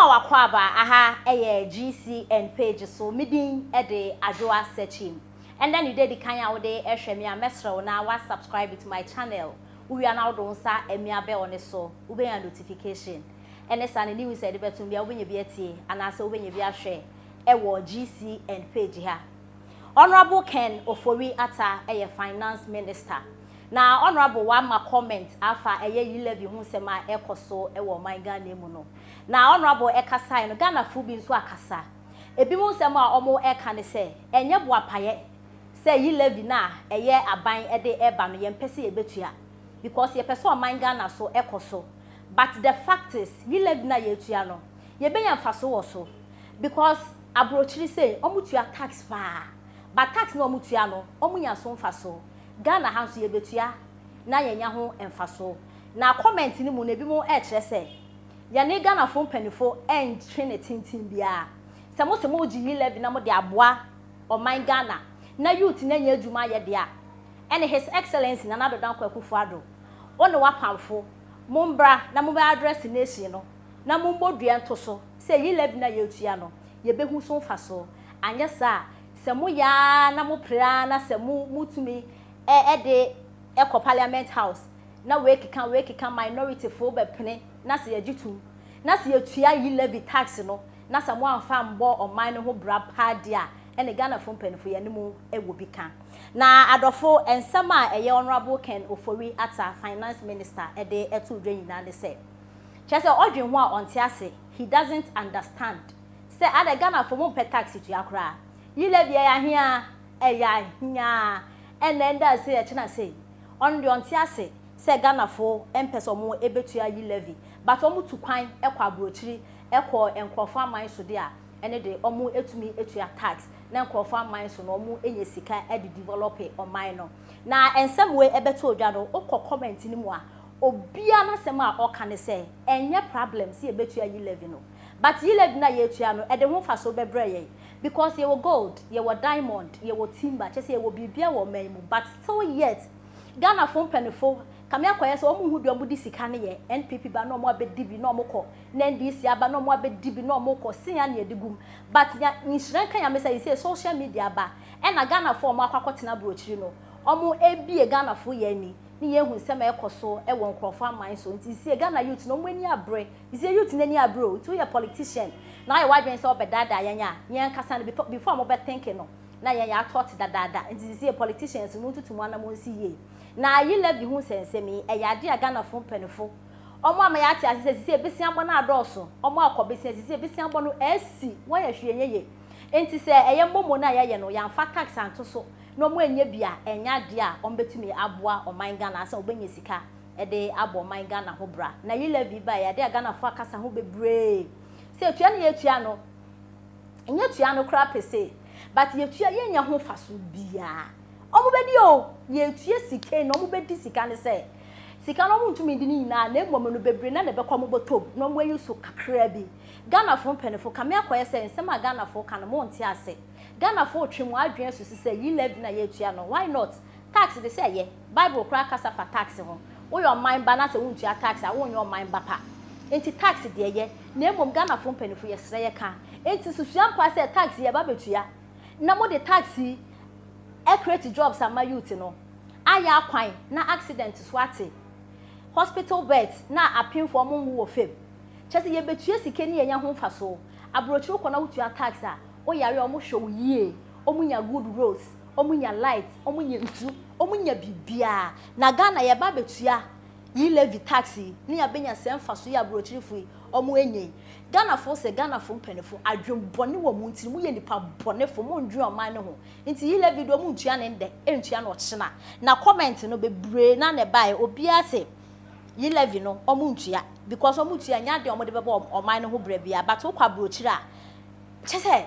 Mema wakɔ aba. Aha ɛyɛ GCN page so. Me din ɛde Adwoa Sekyim. Ɛnɛ ne dedi kan a wode ɛhwɛ me a, mɛsrɛ wo na wa subscribe to my channel. Wowia na wode wo nsa amia bell ne so, wobɛnya notification. Ɛne saa ne news a yɛde bɛtom bia, wobɛnya bi atie anaasɛ wobɛnya bi ahwɛ ɛwɔ GCN page ha. Honorable Ken Ofori Atta ɛyɛ Finance Minister, na Honorable wama comment afa ɛyɛ E-Levy ho nsɛm a ɛkɔ so ɛwɔ ɔman Ghana mu no. Na Honorable ɛkasae no, Ghanafoɔ bi nso akasa. Ebi mu nsɛm a wɔn ɛka ne sɛ ɛnyɛ boapayɛ sɛ E-Levy na ɛyɛ aban ɛde ɛba no, yɛmpɛ sɛ yɛbɛtua because yɛpɛ sɛ ɔman Ghana so ɛkɔ so. But the fact is, E-Levy na yɛtua no, yɛbɛnya mfaso wɔ so because aburokyiri sɛ wɔn tua tax paa, but tax na wɔn tua no, wɔn nya so mfaso. Ghana ha nso yɛbɛtua na yɛnya ho mfaso. Na comment no mu no, ebi mu ɛkyerɛ sɛ yɛne Ghanafoɔ mpanimfoɔ ɛntwe ne tenten biara sɛ mo sɛ mo gye E-Levy na mo de aboa ɔman Ghana na youth na nyɛ adwuma ayɛ deɛ, ɛne His Excellency Nana Addo Dankwa Akufo-Addo, ɔne wapamfo, mo mbra na mo bɛ address nation no na mo mbɔ dua nto so sɛ E-Levy na yɛtua no, yɛbɛhu so mfaso. Anyɛ saa, sɛ mo yaa na mo pere na sɛ mo motumi ɛde ɛkɔ Parliament House na wei keka wei keka, minority fo bɛpene na sɛ yɛgye tum na sɛ yɛtua E-Levy tax no na sɛ mo amfa mbɔ ɔman no ho bra paa deɛ a, ɛne Ghanafoɔ mpanimfoɔ yɛn mu ɛwɔ bi ka. Na adɔfo, nsɛm a ɛyɛ Honourable Ken Ofori Atta, Finance Minister, ɛde ɛto dwa nyinaa ne sɛ, kyerɛ sɛ ɔdwen ho a ɔnte ase, he doesn't understand sɛ ada Ghanafoɔ mo mpɛ tax tua koraa. E-Levy ɛyɛ ahia, ɛyɛ ahia, ɛna ɛnda ase ɛkyɛn ase. Ɔno deɛ, ɔnte ase sɛ Ghanafoɔ mpɛ sɛ ɔmo ɛbɛtua E-Levy, but ɔmo tu kwan ɛkɔ aburokyiri, ɛkɔ nkurɔfoɔ aman so de a, ɛne de ɔmo etumi etua tax na nkurɔfoɔ aman so na ɔmo enya sika ɛde develop ɔman no. Na nsɛm wei ɛbɛto odwa no, okɔ comment no mu a, obiara n'asɛm a ɔka ne sɛ ɛnyɛ problem sɛ yɛbɛtua E-Levy no, but E-Levy na yɛtua no, ɛde ho fa so bɛbrɛ yɛn because yɛwɔ gold, yɛwɔ diamond, yɛwɔ timber, kyɛ sɛ yɛwɔ biribiara wɔ ɔman mu. But still yet, Ghanafoɔ mpanimfoɔ kame akɔyɛ sɛ wɔn hu deɛ wɔn de sika no yɛ. NPP ba na wɔn abɛdi bi na wɔn kɔ, na NDC aba na wɔn abɛdi bi na wɔn kɔ, si ya na yɛde gum. But nya nhyira nka Nyame sɛ yɛsɛ social media ba, ɛna Ghanafoɔ wɔn akɔ akɔtena aburokyiri no, wɔn ebie Ghanafoɔ yɛn ani ne yɛn hu nsɛm a ɛkɔ so ɛwɔ nkurɔfoɔ aman so. Nti sie Ghana youth na wɔn ani abere, sie youth n'ani abere o. Nti woyɛ politician na ayɛ wadwene sɛ ɔbɛdaadaa yɛn a, yɛn kasa no before a wɔbɛ no na yɛn yɛ atɔ te dadaada. Nti sie politicians mu ntutu mu anam nsi yie na E-Levy ho nsɛnsɛm yi, ɛyɛ ade a Ghanafoɔ mpanimfoɔ ɔmo ama yɛate ase sɛ sisi ebesi abɔ no adɔɔso. Ɔmo akɔ besia sisi ebesi abɔ no ɛsi wɔyɛ hwee nyɛ yie. Nti sɛ ɛyɛ momo no a yɛyɛ no, yɛamfa tax anto so na ɔmo anya bi a, ɛnyɛ adeɛ a ɔmo bɛtumi aboa ɔman Ghana asɛ ɔbɛnya sika ɛde abɔ ɔman Ghana ho bra. Na E-Levy ba, yɛ adeɛ a Ghanafoɔ akasa ho bebree sɛ etua no, yɛtua no, nyɛ tua no koraa pese, but yɛtua, yɛnya ho fa so biara. Ɔmo bɛdi o, yɛtua sika na ɔmo bɛdi sika ne sɛ sika no, ɔmo ntumi di ne nyinaa, na mmom no bebree na ɛbɛkɔ ɔmo bɔtɔm na ɔmo ayi so kakraa bi. Ghanafoɔ mpanimfoɔ kame akɔyɛ sɛ nsɛm a Ghanafoɔ ka no, mo nte ase. Ghanafoɔ twe mu adwene so sɛ E-Levy na yɛtua no, why not? Tax de sɛ ɛyɛ Bible koraa kasa fa tax ho. Woyɛ ɔman ba na sɛ wontua tax a, wonyɛ ɔman ba pa. Nti tax deɛ yɛ, na mmom Ghanafoɔ mpanimfoɔ, yɛsrɛ, yɛ ka nti susua mpa sɛ tax yɛ ba bɛtua na mo de tax yi create jobs ama youth no, ayɛ akwan na accident so ate, hospital beds na apemfoɔ mo nwo wɔ fam. Kyɛ sɛ yɛbɛtua sika ne yɛnya ho mfaso. Aburokyire kɔ na wotua tax a, woyare a, ɔmo hwɛ wo yie, ɔmo nya good roads, ɔmo nya light, ɔmo nya nsu, ɔmo nya biribiara. Na Ghana yɛba abɛtua E-Levy tax yi ne yɛabɛnya sɛ mfaso yi aburokyirefo yi ɔmo anya yi. Ghanafoɔ sɛ Ghanafoɔ mpanimfoɔ adwembɔne wɔ mu, ntiri mu yɛ nipa bɔnefo, mo ndwe ɔman no ho. Nti E-Levy deɛ, ɔmo ntua ne ndɛ, ntua no ɔkyena. Na comment no bebree na ɛbaeɛ, obiara sɛ E-Levy no, ɔmo ntua because ɔmo tua nya deɛ ɔmo de bɛbɔ ɔman no ho brɛ bia. But wokɔ aburokyire a, kyɛ sɛ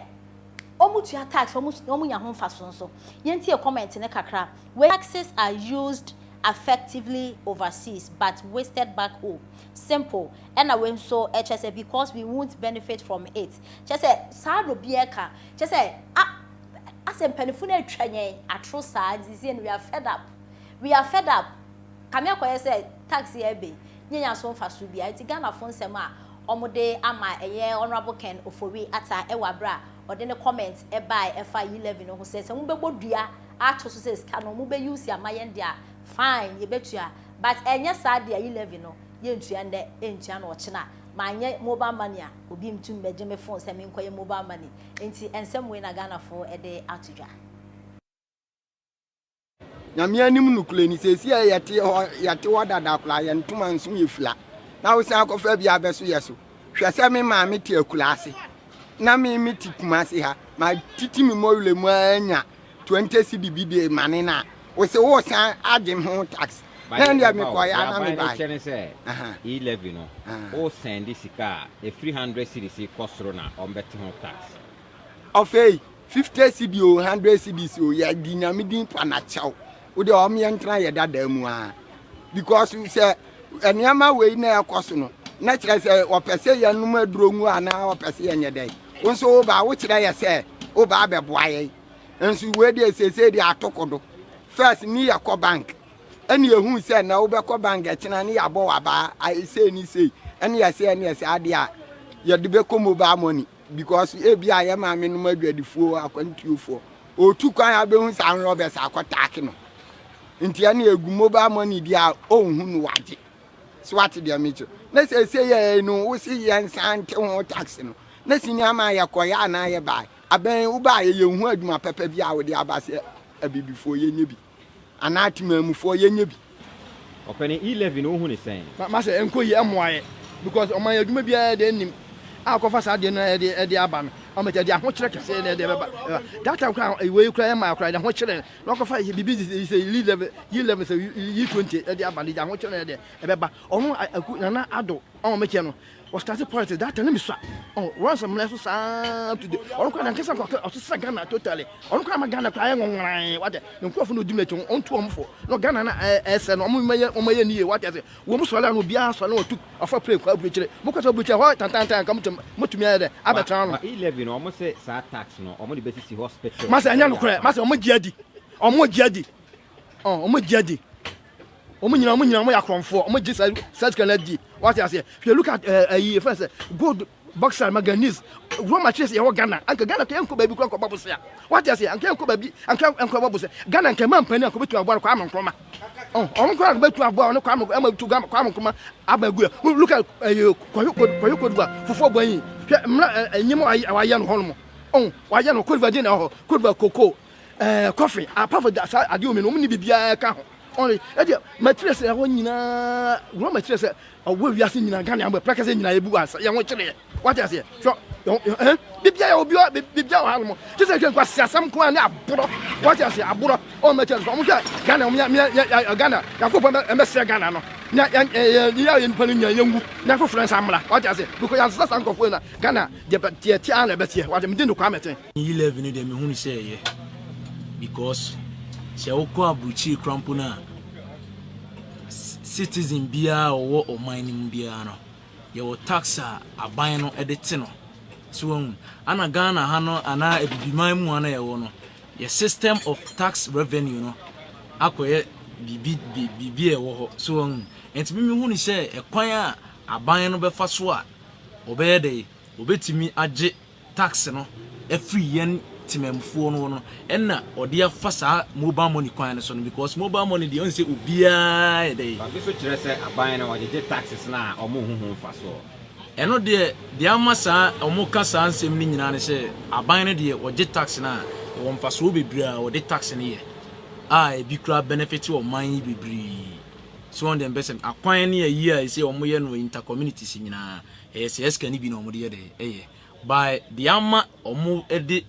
ɔmo tua tax, ɔmo nya ho mfaso nso. Yɛntie comment ne kakra. Where taxes are used effectively overseas but wasted back home, simple. Ɛna wei nso ɛkyɛ sɛ because we won't benefit from it. Kyɛ sɛ saa na obi ɛka kyɛ sɛ a asɛ mpanimfoɔ no atwa yɛn atoro saa. Nti no, we are fed up, we are fed up. Kame akɔyɛ sɛ tax yɛ ɛbɛn nyɛ nya so mfaso bia. Nti Ghanafoɔ nsɛm a wɔde ama ɛyɛ Honourable Ken Ofori Atta ɛwɔ abere a ɔde ne comment ɛbae ɛfa E-levy no ho sɛ sɛ mobɛbɔ dua ato so sɛ sika no mobɛ use ama yɛn deɛ a, fine, yɛbɛtua, but ɛnyɛ saa deɛ a E-levy no yɛntua nnɛ, ɛntua no ɔkyena. Manyɛ mobile money a, obi ntum mmɛgye me phone sɛ menkɔyɛ mobile money. Nti nsɛm wei na Ghanafoɔ de ato dwa. Nyame anim nokorɛ ni, seesei a yɛte hɔ, yɛte hɔ dada koraa, yɛn ntoma nso yɛ fira, na wosan akɔfa bi abɛso yɛ so. Hwɛ sɛ me maame te akuraase, na me mete Kumasi ha, matiti me mmɔwerɛ mu ara anya 20 cedi bi de mane no a, wose woresan agye ho tax. Na ɛndeɛ mekɔeɛ ara na Aban no mebaeɛ. kyɛ ne sɛ Aha. e-levy no, Aha. wo sɛnde sika a, ɛfiri 100 cedis kɔ soro na wɔbɛte ho tax. Ɔfei 50 cedi o 100 cedis o yɛ di Nyame din pa na kyɛw. Wo deɛ ɔmo yɛn tena yɛ dadaa mu aa. Because sɛ nneɛma wei na ɛkɔ so no na kyerɛ sɛ ɔpɛ sɛ yɛnom aduro ngu anaa ɔpɛ sɛ yɛnyɛ dɛn. Wo nso wo ba wo kyerɛ yɛ sɛ wo ba abɛboa yɛn. Nso wei deɛ seesei deɛ atoko do. First ni yɛkɔ bank. Ɛne yɛhu sɛ na wobɛkɔ bank ɛkyena ne yɛabɔ w'abaa ayɛ sei ne sei. Ɛne yɛsɛ ɛne yɛsɛ adeɛ a yɛde bɛkɔ mobile money. Because ebi a yɛ maame nom adwadifoɔ akwantuofoɔ ɔtu kwan abɛhu saa robbers akɔtaake no nti ɛne egu mobile money deɛ a ɔnhu no wagye so wate deɛ mekyerɛ na sɛsɛ yɛ no wo se yɛn nsan nte ho tax no na sini ama yɛkɔyɛ anaa yɛbae abɛn wobaayɛ yɛnhu adwuma pɛpɛ bi a wode aba sɛ abibifoɔ yɛnyɛ bi anaa temamufoɔ yɛnyɛ bi. Ɔpɛni E-levy no wohu ne sɛn? Ma ma sɛ ɛnkɔ yie ɛmmoa yɛ because ɔman yɛ adwuma biara deɛ nnim a kɔfa saa adeɛ no ɛde ɛde aba no ɔmo ɛde ahokyerɛ kɛseɛ na ɛde ɛbɛba ɛba that time koraa wei koraa ɛmaa koraa ɛde ahokyerɛ na ɔkɔfa biribi sɛ yi level yi level sɛ yi 20 ɛde aba no ɛde ahokyerɛ na ɛde ɛbɛba ɔno aku Nana Addo ɔmo mekyɛ no wɔ start politics that time na mesua ɔn once mmerɛ so saa to the ɔno koraa nankasa nkɔkɛ ɔsesa Ghana totally ɔno koraa ma Ghana koraa ayɛ nwonworan wate ne nkurɔfo na odi n'akyi ɔntu wɔn fo na Ghana na ɛsɛ no ɔmo yɛ ɔmo yɛ ne yie wate ase wɔn sɔre a na obiara sɔre na wɔtu ɔfa plane kɔ aburokyire mo kɔ sɛ aburokyire hɔ tantantan nka mo motumi ayɛ dɛ abɛtena no. Ba E-levy no ɔmo se saa tax no ɔmo de bɛsisi hospital. Masa ɛnyɛ nokorɛ masa ɔmo gye adi ɔmo gye adi ɔmo gye adi. Wɔn nyinaa, wɔn nyinaa wɔn yɛ akorɔmfoɔ. Wɔn gye saa saa sika no adi. Wate aseɛ? Hwɛ look at ɛɛ ɛyi efɛn sɛ gold bauxite manganese raw materials yɛwɔ Ghana. Anka Ghana ka yɛnkɔ baabi kura nkɔbɔ bosea. Wate aseɛ? Anka yɛnkɔ baabi anka nkɔbɔ bosea. Ghana anka ɛma mpanin anka obetumi aboa no Kwame Nkrumah. Ɔn ɔno koraa anka obetumi aboa ɔno Kwame ɛma tu Ghana Kwame Nkrumah aba agu yɛ. Look at ɛyi Kwadwo Kwadwo Cote d'Ivoire fufuo bɔ yi. Hwɛ mmra ɛ ɛnyɛma a wayɛ no hɔ nom. Ɔn wayɛ no Cote d'Ivoire deɛ na ɛwɔ hɔ. Cote d'Ivoire cocoa ɛɛ coffee apart from saa adeɛ omi no wɔn ni biribiara ka ho. Ɔne ɛdeɛ materials ɛhɔ nyinaa raw materials ɛwɔ wiase nyinaa Ghana yɛn prɛkɛsɛ nyinaa ebu ansa yɛn ho kyerɛ wate aseɛ hwɛ ɛn bibia yɛ obi bibia wɔ ha nom te sɛ hwɛ nkwasi asɛm nko ara ne aborɔ wate aseɛ aborɔ ɔn materials ɔmo hwɛ Ghana ɔmo yɛ yɛ Ghana Nyankopɔn ɛmɛsrɛ Ghana no na yɛ yɛ yɛ nipa no nyinaa yɛn wu na foforɔ nsa mmra wate aseɛ because yɛn asesa saa nkorɔfoɔ yi na Ghana deɛ deɛ te ara na ɛbɛteɛ wate mede no Kwame ten. E-levy no deɛ mehu no sɛ ɛyɛ because sɛ wokɔ aburokyire koraa mpo no a citizen biara a ɔwɔ ɔman no mu biara no yɛwɔ tax a aban no de te no so wahu ana Ghana ha no anaa abibiman mu ha no yɛwɔ no yɛ system of tax revenue no akɔyɛ biribi biribi a ɛwɔ hɔ so wahu nti me mehu no sɛ ɛkwan a aban no bɛfa so a ɔbɛyɛ dɛ ɔbɛtumi agye tax no afiri yɛn temammufoɔ no hɔ no ɛna ɔde afa saa mobile money kwan no so no because mobile money deɛ ɔn sɛ obiara yɛ dɛ. Baabi so kyerɛ sɛ aban no ɔgyegye taxes no a ɔmo nhu ho mfasoɔ. Ɛno deɛ deɛ ama saa ɔmo ka saa nsɛm no nyinaa ne sɛ aban no deɛ ɔgye tax no a ɛwɔ mfasoɔ bebree a ɔde tax no yɛ a ebi koraa benefit ɔman yi bebree so wɔn deɛ mpɛ sɛ akwan ne ayi a ɛsɛ ɔmo yɛ no inter communities nyinaa ɛyɛ sɛ sika no bi na ɔmo de yɛ dɛ ɛyɛ by deɛ ama ɔmo de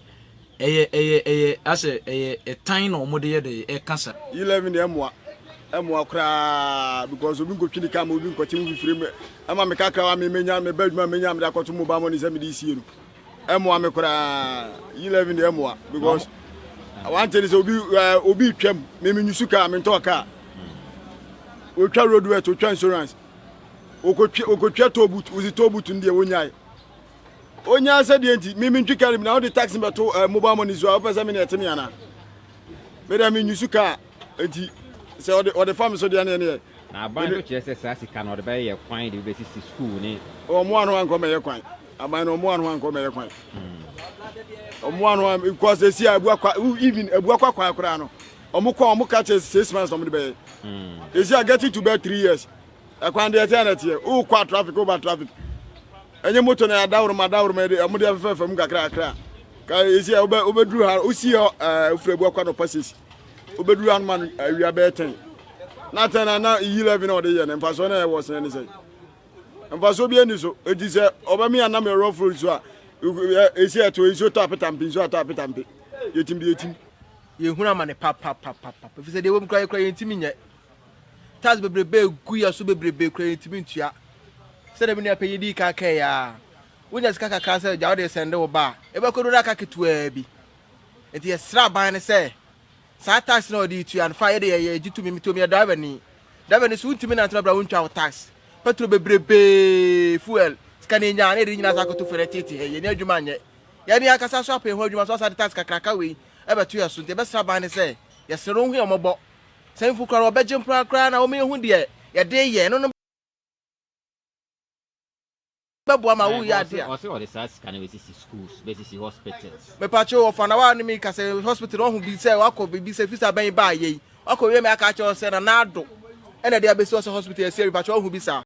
ɛyɛ ɛyɛ ɛyɛ asɛ ɛyɛ ɛtan na ɔmo de yɛ de ɛka sa. E-levy deɛ ɛmoa ɛmoa koraa because obi nkotwi ne kaa ma obi nkɔte mu fifiri mu ɛma me kakra wa me menya me ba adwuma menya mede akɔto mobile money sɛ mede sie no ɛmoa me koraa. E-levy deɛ ɛmoa because wante ne sɛ obi ɛɛ obi twam me me nyusu kaa me ntɔɔ kaa otwa road wet otwa insurance okotwa okotwa toll booth wosi toll booth no deɛ wonyae Onyaa sɛ deɛ nti me mentwi car bi na wode taxi bɛto uh, mobile money so a wopɛ sɛ me ne ɛte me anaa? Me deɛ menyusu car nti sɛ ɔde ɔde fa me so deɛ ne ɛneɛ Na aban nso kyerɛ sɛ saa sika no ɔde bɛyɛ kwan de bi bɛsisi sukuu ne. Ɔmo ano ankɔ mɛyɛ kwan. Aban no ɔmo ano ankɔ mɛyɛ kwan. Ɔmo ano an because esi a ebu akwa even ebu akwa kwan koraa no. Ɔmo kɔ ɔmo ka kyerɛ 6 months ɔmo de bɛyɛ. Esi a getting to bɛ 3 years. Ɛkwan deɛ ɛteɛ na ɛteɛ. Wokɔ a traffic, woba traffic. Ɛnyɛ moto na adaworoma adaworoma yɛde ɔmo de afɛfɛ mu kakra kakra. Ka esi a wobɛ wobɛduru ha wosi hɔ wofiri ebu akwa nɔpa 6. Wobɛduru ha no ma no awia bɛyɛ 10. Na 10 na na e-levy na ɔde yɛ no mfasoɔ na ɛwɔ sɛn ne sɛ. Mfasoɔ bi ani so. Eti sɛ ɔbɛmi anam yɛ rough road so a esi ɛto nsuo tɔ apetampe, nsuo atɔ apetampe. Yɛtim de yɛtim. Yɛhunu amane papapapapa ɛfiri sɛ deɛ ɛwɔ mu koraa yɛkora yɛntumi nyɛ. Tax bebrebe egu yɛ so bebrebe koraa yɛntumi ntua. Sɛdeɛ me nua panyin dii kan kae a, wonya sika kakra sɛ gya wode sɛnde wo ba a, ɛbɛkɔdu no aka ketewaa bi. Nti yɛsrɛ aban no sɛ saa tax na ɔde tua no fa yɛde yɛyɛ gye tumi metom yɛ driver ni. Driver ni so wontumi nante bra wontwa wo tax. Petrol bebrebe, fuel, sika ne nya na yɛde nyinaa sa akɔto fɛrɛ tete ha yɛni adwuma nyɛ. Yɛne akasa so apɛ ho adwuma so asa de tax kakraka wei ɛbɛto yɛ so. Nti yɛbɛsrɛ aban no sɛ yɛsrɛ no hu yɛ mmɔbɔ. Sɛ mfo koraa wɔbɛgye mpora koraa na wɔn ehu deɛ yɛde yɛ no bɛboa ma woyɛ ade a. Ɔsɛ ɔde saa sika no bɛsisi schools, bɛsisi hospitals. Mepatwe wɔfa na waa ne mi kasa hospital ɔho bi sɛ wakɔ bibi sɛ fisa bɛn baa yɛ yi wakɔ wie mi aka akyerɛ sɛ na naado ɛna de abɛsi ɔsɛ hospital ɛsi mepatwe ɔho bi saa.